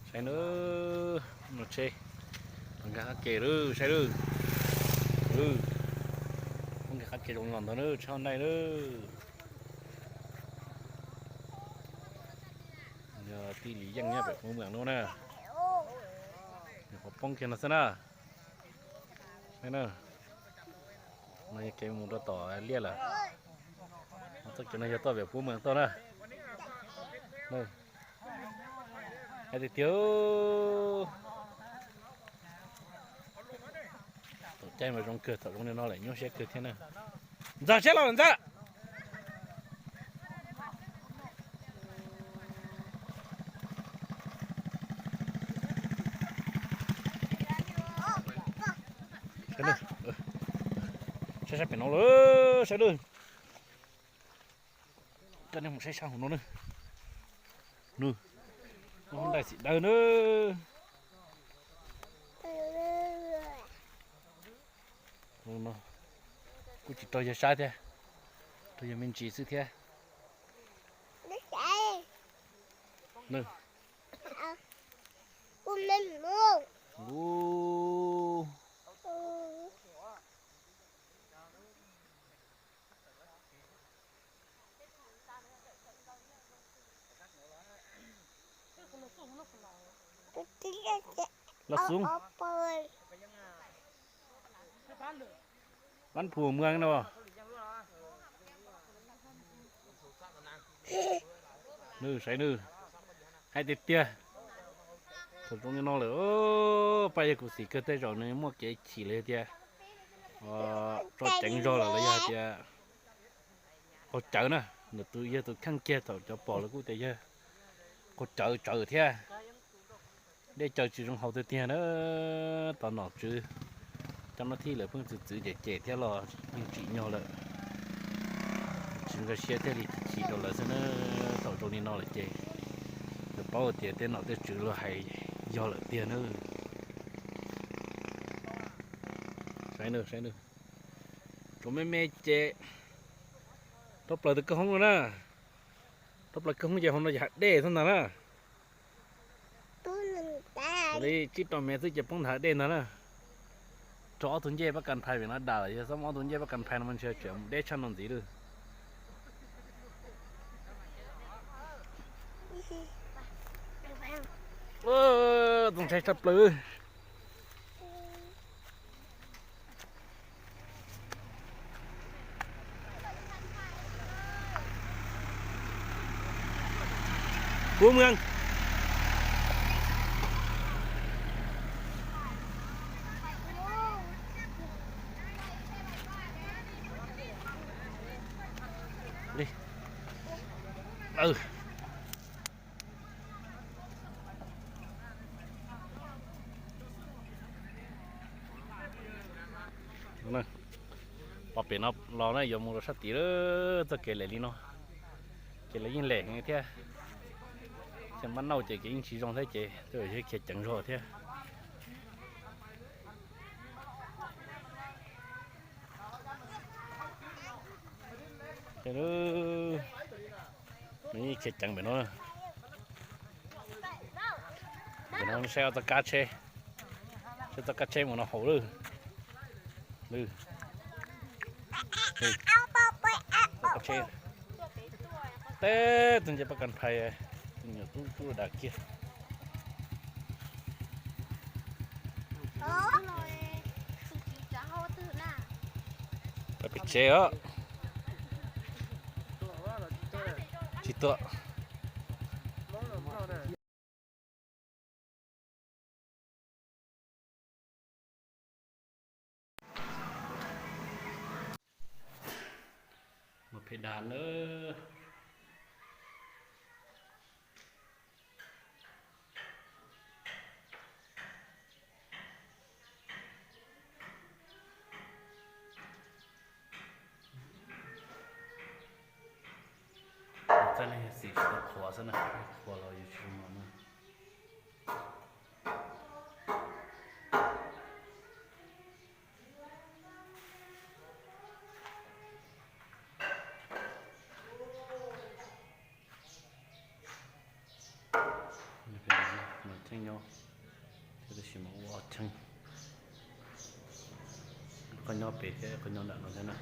Saib nawb, no tsheb los nkag qab ke lawm, saib lawm. Poob nkag qab ke zoo los ntag nawb, tsheb Hyundai nawb. Yog tij Lis Yeej nyob pem Hmoob Meem no na. Nyuam qhuav poob kiag no xwb na. No yog kev mus rau tom liaj lawm. Txoj kev no yog tuaj pem Hmoob Meem tuaj na. Hais tiag tiag. Thaum caij mas zoo kawg, thaum zoo li no lawm nyuaj siab kawg thiab na. Ntxawg, saib los ntxawg. Saib, saib pem no lawm, saib lawm. Coj nej mus saib sab hauv no na. Nws, Hyundai xim dawb na. Kuj tsis raug yawg saib thiab, raug yawg me ntsis xwb thiab. Los xub. Bab Phu Muag no. Nws saib nws, hais tiag tiag. Thaum zoo li no lawm, pab yog kuv xim kawg tej zaum nws muaj kev chim li tias tso ceev zog lawm los yog hais tias qaug cawv na. Nws tus yog tus kheej kiag, thaum cov pom lawv kuj tias yog qaug cawv tsawv thiab. Dej cawv tsis zoo haus tiag tiag na. Tos nom tswv cov no thiaj lawv pheej txwv txwv cem cem thiab los yeej tsim nyog lawm. Tsis nkag siab thiaj li chim chim rau lawv xwb na. Thaum zoo li no lawm ces lawv paub tias tej nom tej tswv luag hais yog lawm tiag na. Saib nws, saib nws, tsuas me me ces rau plaws tus kawg hoob no na. Rau plaws kawg hoob ces hauv no ces hav dej xwb ntag na. Li tsib rau mev xwb ces poob nthav dej ntag na. Rau ob tug ncej pab kas phais vim no dam lawm, yog txhob muaj ob tug ncej pab kas phais no mas ntshe tseem deb tshaj no ntxiv lawm. Txaus ntshai tshaj plaws. Kub Mw Pom pem no los na yuav mus rau sab tid lawm, txoj kev lem li no, ces lawv yeej lem heev thiab. Ces mab nauj ces kev yeej tsis zoo thiab ces twb yog khiav ceev zog thiab. Nws yeej khiav ceev pem no. Pem no saib ob txoj kab tsheb, saib txoj kab tsheb mus no haus lawm. Txoj kab tsheb, teb tus ncej pab kas phais, tus nyuam tub tub dam kiag. Pem tsev os. Tsis tuaj. Mus phem dag nawb. Txaj nej yog xim tsis tau qhuav xwb na, qhuav los yus tsis zoo no na. Cheeb nyob thiab, tab sis mas ua ob cheeb, qhov nyob pem thiab qhov nyob nram no thiab na.